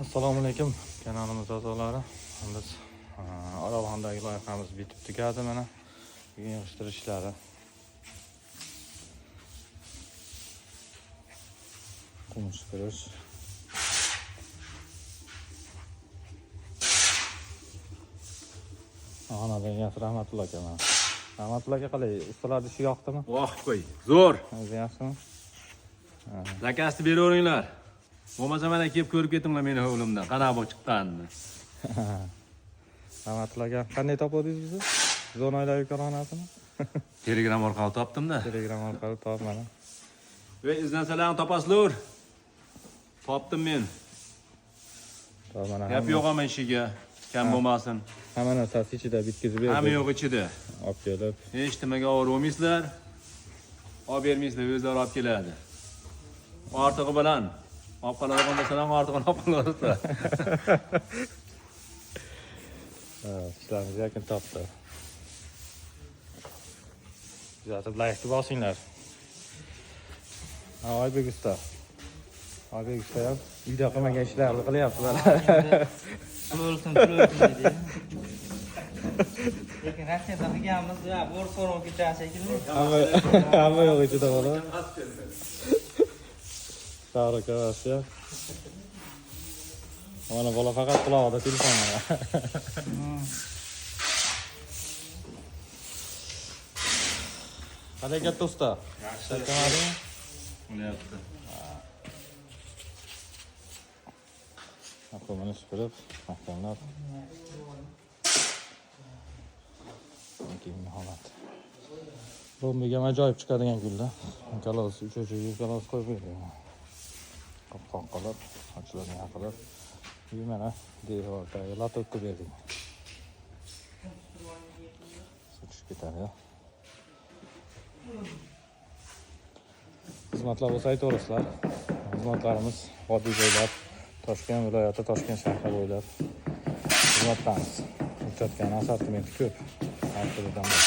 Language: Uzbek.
Assalomu alaykum kanalimiz a'zolari. Biz Orolxondagi loyihamiz bitib tugadi mana. Bugun yig'ishtirish ishlari. Qum supurish. Xonadon egasi Rahmatullo aka mana. Rahmatullo aka qalay, ustalarni ishi yoqdimi? Voh qo'y. Zo'r. O'zi yaxshimi? Zakasni beraveringlar. Bo'lmasa mana kelib ko'rib ketinglar meni hovlimdan. Qanaqa bo'lib chiqqanini. Rahmatullo aka, qanday topdingiz bizni? Zona oilaviy korxonasini? Telegram orqali topdim-da. Telegram orqali top mana. Ve izlasalarni topasizlar. Topdim men. Top mana. Gap yo'q ama ishiga. Kam bo'lmasin. Hamma narsasi ichida bitkazib berdik. Hamma yo'q ichida. Olib kelib. Hech nimaga ovora bo'lmaysizlar. Olib bermaysizlar, o'zlari olib keladi. Ortig'i bilan olib qoladigan bo'lsalar ham ortig'ini olib qolasizlar. Ha, ishlarimiz yakun topdi. Kuzatib laykni bosinglar. Ha, Oybek usta. Oybek usta ham uyda qilmagan ishlarni qilyapti mana. Pul o'lsin, pul o'lsin deydi. Lekin Rossiyada qilganmiz, ya, bo'ri so'rab ketgan shekilli. Hamma yo'q ichida bola. Sag'ri Rossiya. Mana bola faqat qulog'ida telefon mana. Qalay katta usta? Yaxshi. Charchamadingmi? Bo'lyapti. Qumini supurib, mahkamlab. Keyingi holat. Rombiga ham ajoyib chiqadigan gulda. Kalos, uch kalos qo'yib berdik. Qopqon qilib, ochiladigan qilib. Bu mana devordagi lotokka berdik. Suv tushib ketadi. Xizmatlar bo'lsa aytaverasizlar. Xizmatlarimiz vodiy bo'ylab, Toshkent viloyati, Toshkent shahri bo'ylab xizmatdamiz. Uchatgan assortimenti ko'p. Har turlidan bor.